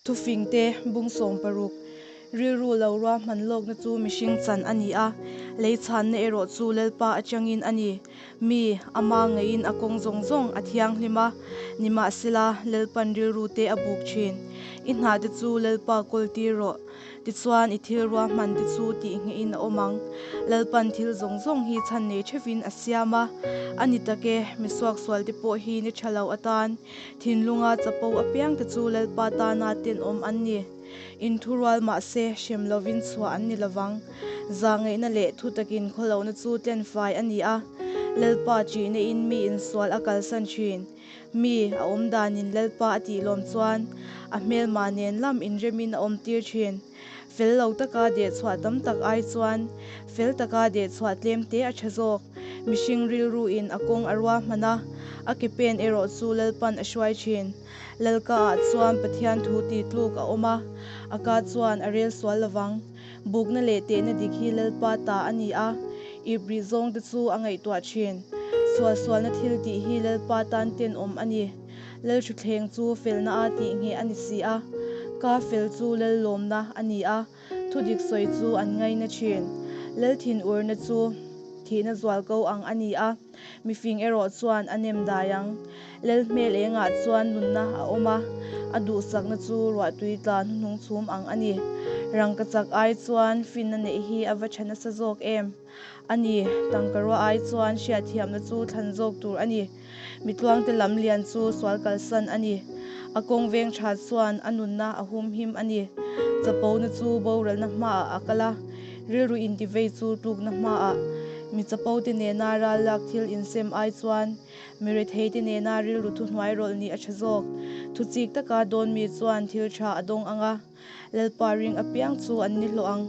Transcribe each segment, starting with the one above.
Thufingte bung 16, Rilru lo ruahman lawkna chu mihring chan a ni a, lei chhanna erawh chu Lalpa atangin a ni. Mi, ama ngeiin a kawng zawng zawng a thianghlim a, nimahsela Lalpan rilru te a buk thin. I hnah te chu Lalpa kawl tir rawh. Tichuan i thil ruahman te chu tih ngeiin a awm ang. Lalpan thil zawng zawng hi chhan nei theuhin a siam a, a ni tak e, mi suaksual te pawh hi ni tha lo atan thinlunga chapo apiang te chu Lalpa tana tenawm an ni. Inthurual mahse hrem lovin chhuah an ni lovang. Zahngaihna leh thutakin khawlohna chu tlenfai a ni a, Lalpa ṭihna in mi insual a kalsan ṭhin. Mi a awm danin Lalpa a tih lawm chuan a hmelma nen lam inremin a awmtir ṭhin. Fel lo taka dehchhuah tam tak ai chuan fel taka dehchhuah tlem te a ṭha zawk. Mihring rilruin a kawng a ruahman a, a ke pen erawh chu Lalpan a hruai ṭhin. Lalkaah chuan Pathian thu tih tluk a awm a, a ka chuan a rel sual lovang. Bukna leh tehna dik hi Lalpa ta a ni a, ip rih zawng te chu a ngaihtuah thin. Sual sualna thil tih hi Lalpa tan tenawm a ni. Lalthuthleng chu felna a tih ngheh a ni si a, ka fel chu Lallawmna a ni a, thudik sawi chu an ngaina thin. Lalthin urna chu thihna zualko ang a ni a. Mifing erawh chuan a nem dai ang. Lel hmel engah chuan nunna a awm a, a duhsakna chu ruahtui tla hnuhnung chhum ang a ni. Rangka chak ai chuan finna neih hi a va tha nasa zawk em? A ni, tangka ruah ai chuan hriatthiamna chu thlan zawk tur a ni. Mitluangte lam lian chu sual kalsan a ni. A kawng veng tha chuan a nunna a humhim a ni. Chapona chu boralna hmaah a kal a, rilru intivei chu tlukna hmaah. Mi chapote nena ral lak thil insem ai chuan mi retheite nena rilru thuhnuai rawlh nih a tha zawk. Thuchik taka dawn mi chuan thil tha a dawng ang a, Lalpa ring apiang chu an ni hlawh ang.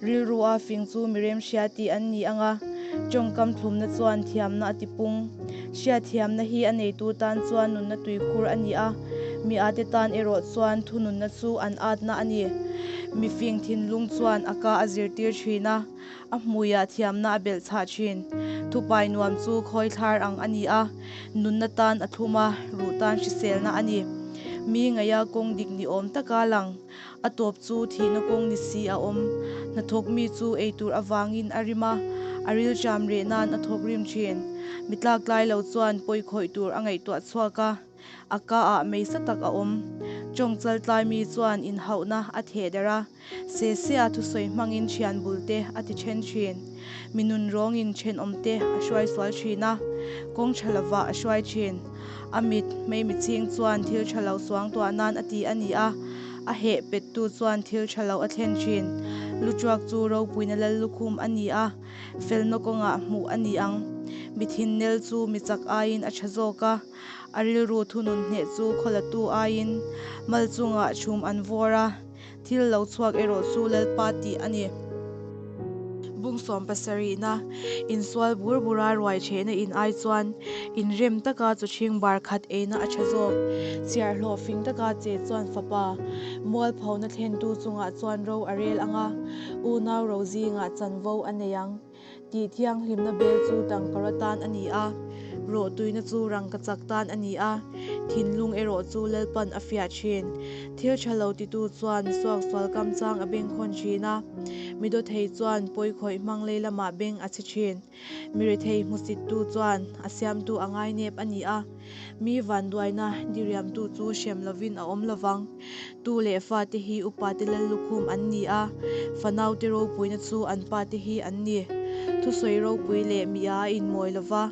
Rilru a fing chu mi remhria tih an ni ang a, tawngkam thlumna chuan thiamna a tipung. Hriatthiamna hi a neitu tan chuan nunna tuikhur a ni a, mi ate tan erawh chuan thununna chu an atna a ni. Mifing thinlung chuan a ka a zirtir thin a, a hmuiah thiamna a belh chhah thin. Thupai nuam chu khawi thlar ang a ni a, nunna tan a thlum a, ruh tan hriselna a ni. Mi ngaia kawng dik ni awm taka lang, a tawp chu thihna kawng ni si a awm. Hnathawk mi chu eitur avangin a rim a, a rilṭam reh nan a thawk rim thin. Mi tlaktlai lo chuan pawi khawih tur a ngaihtuah chhuak a. A ka ah meisa tak a awm. Tawng chaltlai mi chuan inhauhna a theh der a, se se a thusawi hmangin thian bul te a ti then thin. Mi nun rawngin thenawm te a hruai sual thin a, kawng tha lovah a hruai thin. A mit hmei michhing chuan thil tha lo suangtuah nan a ti a ni a, a heh pettu chuan thil tha lo a thlen thin. Lutuak chu ropuina lal lukhum a ni a, felna kawngah hmuh a ni ang. Mi thinnel chu mi chak aiin a tha zawk a. A rilru thunun hneh chu khawlatu aiin mal chungah chhum an vawr a, thil lo chhuak erawh chu Lalpa tih a ni. Bung 70-na insual bur bura ruai thehna in ai chuan inrem taka chawchhing bar khat eina a tha zawk. Chhiarhlawh fing taka che chuan fapa mualphona thlentu chungah chuan ro a rel ang a, unau ro zingah chanvo a nei ang. Tih thianghlimna bel chu tangkara tan a ni a, rawhtuina chu rangkachak tan a ni a, thinlung erawh chu Lalpan a fiah thin. Thil tha lo titu chuan misuaksual kamchang a bengkhawn thin a, mi dawthei chuan pawikhawih hmang lei lamah beng a chhi thin. Mi rethei hmusittu chuan a siamtu a ngainep a ni a, mi vanduaina diriamtu chu hrem lovin a awm lovang. Tu leh fate hi upate lal lukhum an ni a, fanaute ropuina chu an pate hi an ni. Thusawi ropui leh mia a inmawi lo va,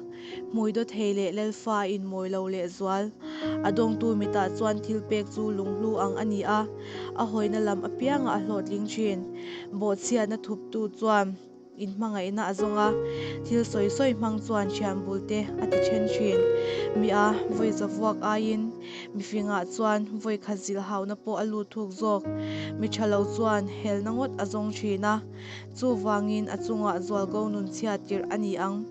hmui dawthei leh lalfa a inmawi lo lehzual. A dawngtu mitah chuan thil pek chu lunghlu ang a ni a, a hawina lam apiangah a hlawhtling thin. Bawhchhiatna thuptu chuan. Inhmangaihna a zawng a, thil sawi sawi hmang chuan thian bul te a ti then thin. Mi a vawi za vuak aiin mi fingah chuan vawi khat zilh hauna pawh a lut thuk zawk. Mi tha lo chuan helna ngawt a zawng thin a, chuvangin a chungah zualko nun chhiat tirh a ni ang.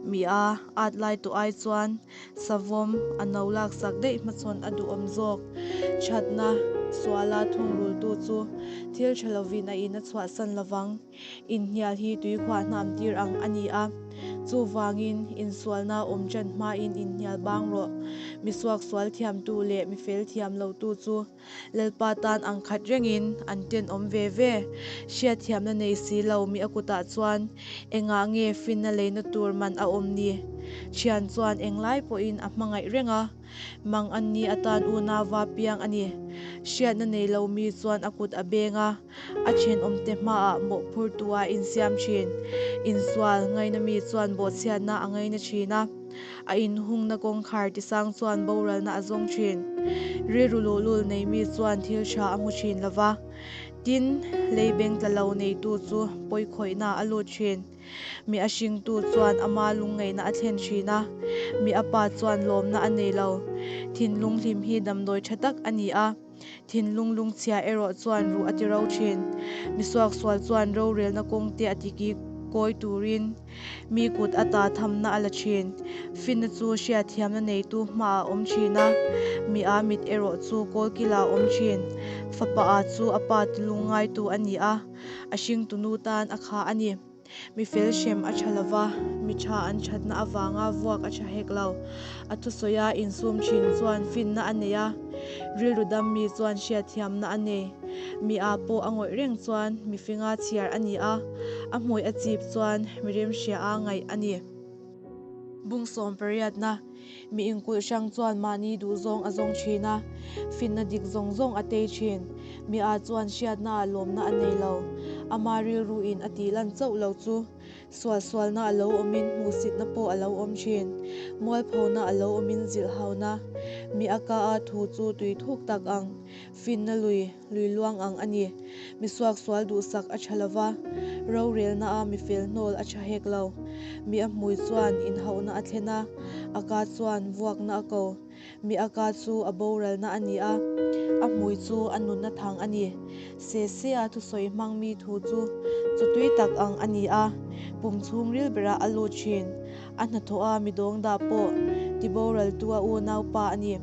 Mi a at lai tawh ai chuan Savawm a no laksak daih hmachhawn a duhawm zawk. Thatna suala thungrultu chu thil tha lovin a in a chhuahsan lovang. Inhnial hi tuikhuah hnam tir ang a ni a. Chuvangin, insualna awm ṭan hmain inhnial bang rawh. Mi suaksual thiamtu leh mi fel thiam lotu chu Lalpa tan ang khat rengin an tenawm ve ve. Hriatthiamna nei si lo mi a kutah chuan engah nge finna leina tur man a awm ni? Thian chuan englai pawhin a hmangaih reng a. Mang an ni atan unauva piang a ni. Hriatna nei lo mi chuan a kut a beng a, a thenawmte hmaah mawhphurtu a insiam thin. Insual ngaina mi chuan bawhchhiatna a ngaina thin a, a inhungna kawngkhar tisang chuan boralna a zawng thin. Rilru luhlul nei mi chuan thil tha a hmu thin lo va, tin, lei beng tla lo neitu chu pawikhawihna a lut thin. Mi a hringtu chuan ama lungngaihna a thlen thin a, mi a pa chuan lawmna a nei lo. Thinlung hlim hi damdawi tha tak a ni a, thinlung lungchhia erawh chuan ruh a ti ro thin. Mi suaksual chuan rorelna kawngte a ti ki kawi turin mi kut ata thamna a la thin. Finna chu hriatthiamna neitu hmaah a awm thin a, mi a mit erawh chu kawlkilah a awm thin. Fapa a chu a pa tilungngaitu a ni a. A hringtunu tan a kha a ni. Mi fel hrem a tha lova, mi tha an thatna avanga vuak a tha hek lo. A thusawia insum thin chuan finna a nei a, rilru dam mi chuan hriatthiamna a nei. Mi a pawh a ngawih reng chuan mi finga chhiar a ni a, a hmui a chip chuan mi remhria a ngaih a ni. Bung sawm pariatna, Mi inkulh hrang chuan mahni duhzawng a zawng thin a, finna dik zawng zawng a tei thin. Mi a chuan hriatna ah lawmna a nei lo. Ama rilruin a tih lan chauh lo chu sual sualna a lo awmin hmuhsitna pawh a lo awm thin. Mualphona a lo awmin zilhhauna. Mi a ka a thu chu tui thuk tak ang, finna lui, lui luang ang a ni. Mi suaksual duhsak a tha lo va, rorelna a mi fel hnawl a tha hek lo. Mi a hmui chuan inhauhna a thlen a, a ka chuan vuakna a ko. Mi a ka chu a boralna a ni a, a hmui chu a nunna thang a ni. Se se a thusawi hmang mi thu chu chaw tui tak ang a ni a, pum chhungril berah a lut thin. A hnathawh a mi dawngdah pawh tiboraltu a unaupa a ni.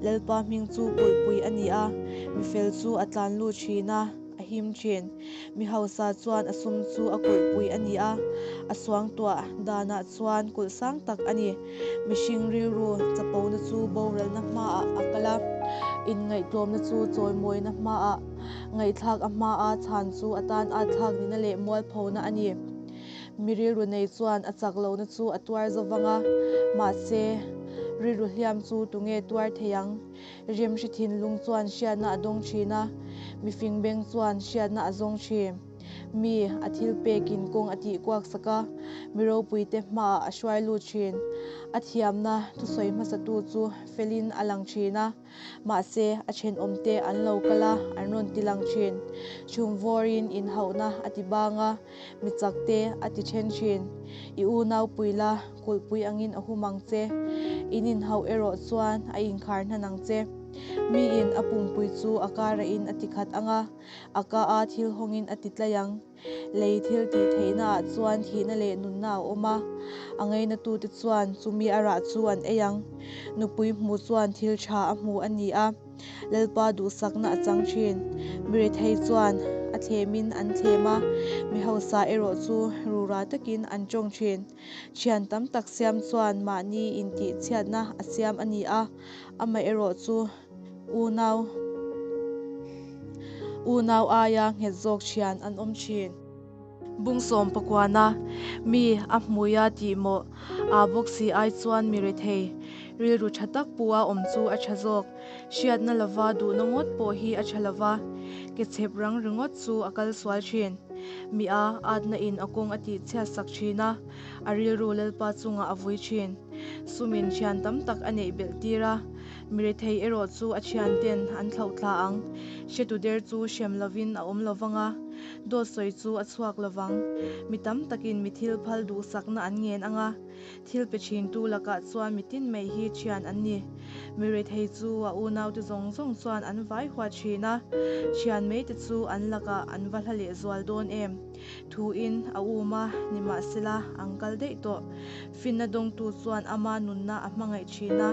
Lalpa hming chu kulhpui a ni a, mi fel chu a tlan lut thin a, a him thin. Mi hausa chuan a sum chu a kulhpui a ni a, a suangtuah danah chuan kulh sang tak a ni. Mihring rilru chapona chu boralna hmaah a kal a, inngaihtlawmna chu chawimawina hmaah, ngaihthlak a hmaa chhan chu atan atthlak nihna leh mualphona a ni. Mi rilru nei chuan a chak lohna chu a tuar zo vang a, mahse, rilru hliam chu tunge tuar thei ang? Remhri thinlung chuan hriatna a dawng thin a, mifing beng chuan hriatna a zawng thin. Mi a thil pekin kawng a tih kuak sak a, mi ropuite hmaah a hruai lut thin. A thiamna thusawi hmasatu chu felin a lang thin a. Mahse, a thenawmte an lo kal a, an rawn ti lang thin. Chhum vawrin inhauhna a ti bang a, mi chakte a ti then thin. I unau pui la, kulhpui angin a hum ang che. In inhauh erawh chuan a inkhar hnan ang che. Miin a pumpui chu a karahin a ti khat ang a, a ka a thil hawngin a ti tlai ang. Lei thil tih theihnaah chuan thihna leh nunna a awm a, a ngainatute chuan chumi a rah chu an ei ang. Nupui hmu chuan thil tha a hmu a ni a, Lalpa duhsakna a chang thin. Mi rethei chuan a thlemin an thlem a, mi hausa erawh chu rura takin an tawng thin. Thian tam tak siam chuan mahni intihchhiatna a siam a ni a, amaherawh chu Unau unau aia nghet zawk thian an awm thin. Bung sawm pakuana mi a hmuia tih mawh aa bawk si ai chuan mi rethei rilru tha tak pu a awm chu a tha zawk. Hriatna lova duhna ngawt pawh hi a tha lova, ke chhep rang ringawt chu a kal sual thin. Mi a atna in a kawng a tih chhiat sak thin a, a rilru Lalpa chungah a vui thin. Sumin thian tam tak a neih belh tir a. Mi rethei erawh chu a thianten an thlauh thla ang. Hretu der chu hrem lovin a awm lo vang a, dawt sawi chu a chhuak lo vang. Mi tam takin mi thil phal duhsakna an ngen ang a, thil pe thintu lakah chuan mi tin mai hi thian an ni. Mi rethei chu a unaute zawng zawng chuan an vai hua thin a, thian maite chu an lakah an va hla lehzual dawn em? Thuin a um a, nimahsela an kal daih tawh. Finna dawngtu chuan ama nunna a hmangaih thin a,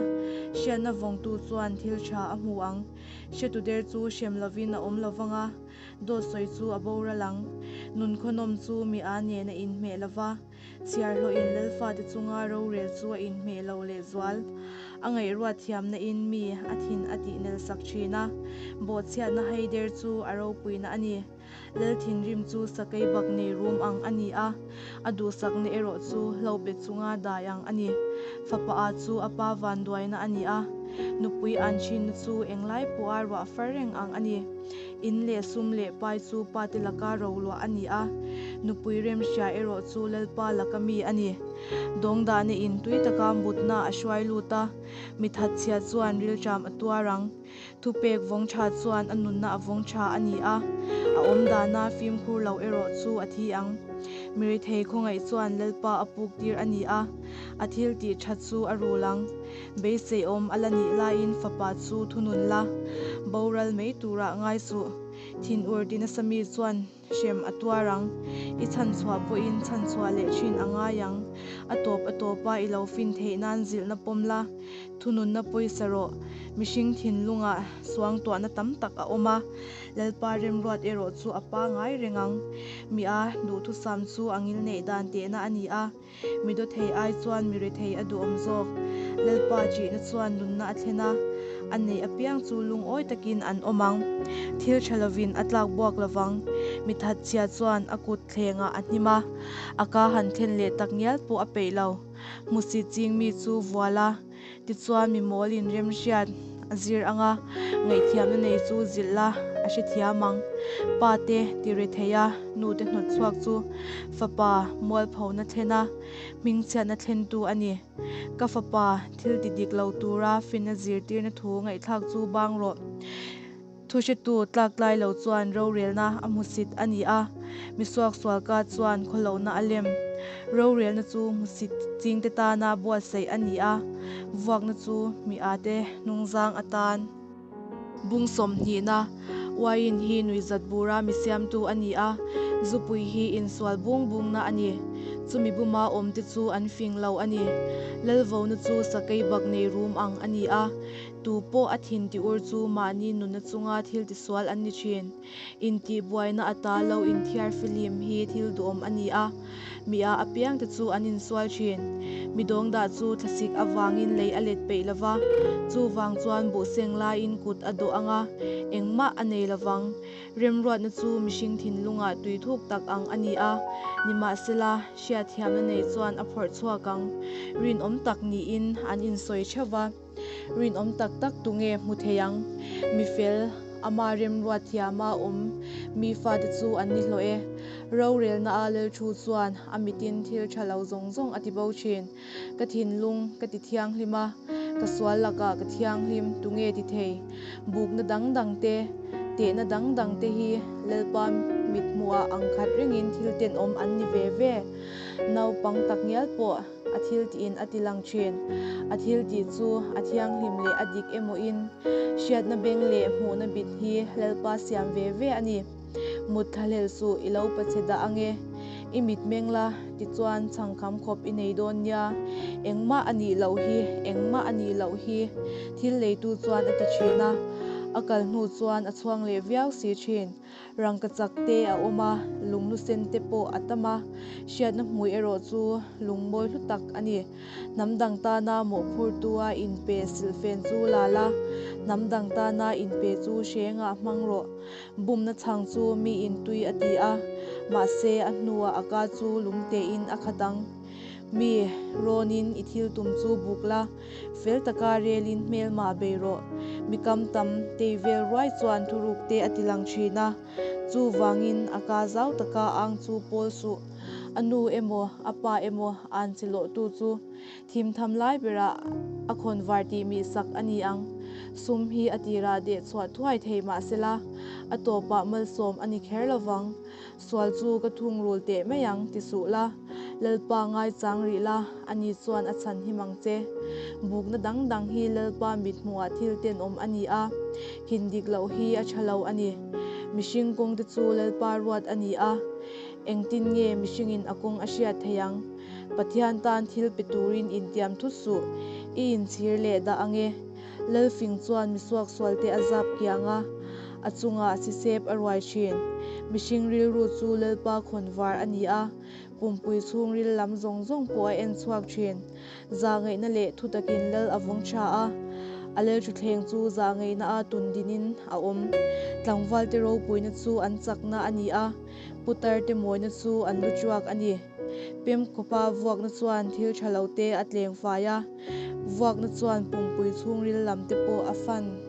hriatna vawngtu chuan thil tha a hmu ang. Hretu der chu hrem lovin a awm lo vang a, dawt sawi chu a boral ang. Nunkhawnawm chu mi a nen a inhmeh lo va, chhiarhlawhin Lalfate chunga rorel chu a inhmeh lo lehzual. A ngaihruat thiamna-in mi a thin a tihnel sak thin a, bawhchhiatna haider chu a ropuina a ni. Lal thinrim chu sakei bak nei rum ang a ni a, a duhsakna erawh chu hlobet chunga dai ang a ni. Fapa a chu a pa vanduaina a ni a, nupui an thinna chu englai pawha ruah far reng ang a ni. In leh sum leh pai chu pate laka roluah a ni a, nupui remhria erawh chu Lalpa laka mi a ni. Dawngdahna in tui taka mutna a hruai lut a, mi thatchhia chuan rilṭam a tuar ang. Thupek vawng tha chuan a nunna a vawng tha a ni a, a awm dana fimkhur lo erawh chu a thi ang. Mirithei khawngaih chuan Lalpa a puk tir a ni a, a thil tih tha chu a rul ang. Beiseiawm a la nih laiin fapa chu thunun la, boral mai turah ngai suh. Thinur ti nasa mi chuan hrem a tuar ang. I chhanchhuah pawhin chhanchhuah leh thin a ngai ang. A tawp a tawpa i lo fin theih nan zilhna pawm la, thununna pawisa rawh. Mihring thinlungah suangtuahna tam tak a awm a, Lalpa remruat erawh chu a pangai reng ang. Mi a duhthusam chu a ngilneih dan tehna a ni a. Mi dawthei ai chuan mi rethei a duhawm zawk. Lalpa ṭihna chuan nunna a thlen a, a neih apiang chu lungawi takin an awm ang. Thil ṭha lovin a tlak buak lovang. Mi thatchhia chuan a kut thlengah a hnim a, a ka han thlen leh tak ngial pawh a peih lo. Hmusit ching mi chu vual a. Tichuan mi mawlin remhriat a zir ang a, ngaihthiamna nei chu zilh la a hrethiam ang. Pa te ti re thei a, nu te hnawt chhuak chu fapa mualphona thlen a, hmingchhiatna thlentu a ni. Ka fapa thil ti dik lo tura finna zirtirna thu ngaihthlak chu bang rawh. Thuhretu tlaktlai lo chuan rorelna a hmusit a ni a, misuaksual ka chuan khawlohna a lem. Rorelna chu hmusit chingte tana buatsaih a ni a, vuakna chu mi ate hnungzang atan. Bung sawmhnihna, Uaiin hi nuihzat bura mi siamtu a ni a, zupui hi insual bung bungna a ni. Chumi buma awmte chu an fing lo a ni. Lalvona chu sakei bak nei rum ang a ni a, Tu pawh a thin ti ur chu mahni nunna chunga thil tisual an ni thin. Intihbuaina ata lo inthiar film hi thil duhawm a ni a, mi a apiangte chu an insual thin. Mi dawngdah chu thlasik avangin lei a let peih lova, chuvang chuan buhseng laiin kut a dawh anga engmah a nei lovang. Remruatna chu mihring thinlungah tui thuk tak ang a ni a, nimahsela hriatthiamna nei chuan a phawrh chhuak ang. Rinawm tak niin an insawi theuh va. Rinawm tak tak tunge hmu thei ang? Mi fel, ama remruat thiama awm mi fate chu an ni hlawh e. Rorelna a lel thu chuan a mitin thil tha lo zawng zawng a ti bo thin. Ka thinlung ka ti thianghlim a, ka sual lakah ka thianghlim tunge ti thei? Bukna dang dang te, tehna dang dang te hi Lalpa mithmuhah ang khat rengin thil tenawm an ni ve ve. Naupang takngial pawh A thil tihin a ti lang thin. A thil tih chu a thianghlim leh a dik emawin hriatna beng leh hmuhna bit hi Lalpa siam ve ve a ni. Mut thlahlel suh i lo pachhe dah ange. I mit meng la tichuan chhangkham khawp i nei dawn nia. Engmah a nih loh hi, engmah a nih loh hi thil leitu chuan a ti thin a. A kal hnu chuan a chhuang leh viau si thin. Rangkachak te a awm a, lung hlusen te pawh a tam a, hriatna hmui erawh chu lung mawi hlu tak a ni. Hnam dang tana mawhphurtua inpe silhfen chu la la, hnam dang tana inpe chu hrengah hmang rawh. Bumna chhang chu miin tui a ti a, mahse a hnuah a ka chu lungtein a khat ang. Mi rawnin i thil tum chu buk la. Fel taka relin hmelmah bei rawh. Mi kam tam tei vel ruai chuan thuruk te a ti lang thin a, chuvangin a ka zau taka ang chu pawl suh. A nu emaw a pa emaw an che lawhtu chu thim tham lai berah a khawn var tih mih sak a ni ang. Sum hi a tirah deh chhuah thuai thei mahsela a tawpah malsawm a ni kher lovang. Sual chu ka thungrul teh mai ang, ti suh la. Lalpa ngaichang rih la, ani chuan a chhan him ang che. Bukna dang dang hi Lalpa mithmuhah thil tenawm a ni a, hin dik loh hi a tha lo a ni. Mihring kawngte chu Lalpa ruat a ni a, engtin nge mihringin a kawng a hriat theih ang? Pathian tan thil pe turin intiam thut suh, i inchhir leh dah ang e. Lalfing chuan misuaksualte a zap kiang a. A chungah sisep a ruai thin. Mihring rilru chu Lalpa khawnvar a ni a, pumpui chhungril lam zawng zawng pawh a en chhuak thin. Zahngaihna leh thutakin lal a vawng tha a, a lalthutthleng chu zahngaihna a tundinin a awm. Tlangvalte ropuina chu an chakna a ni a, putarte mawina chu an lu tuak a ni. Pem khawpa vuakna chuan thil tha lo te a tleng fai a, vuakna chuan pumpui chhungril lam te pawh a fan.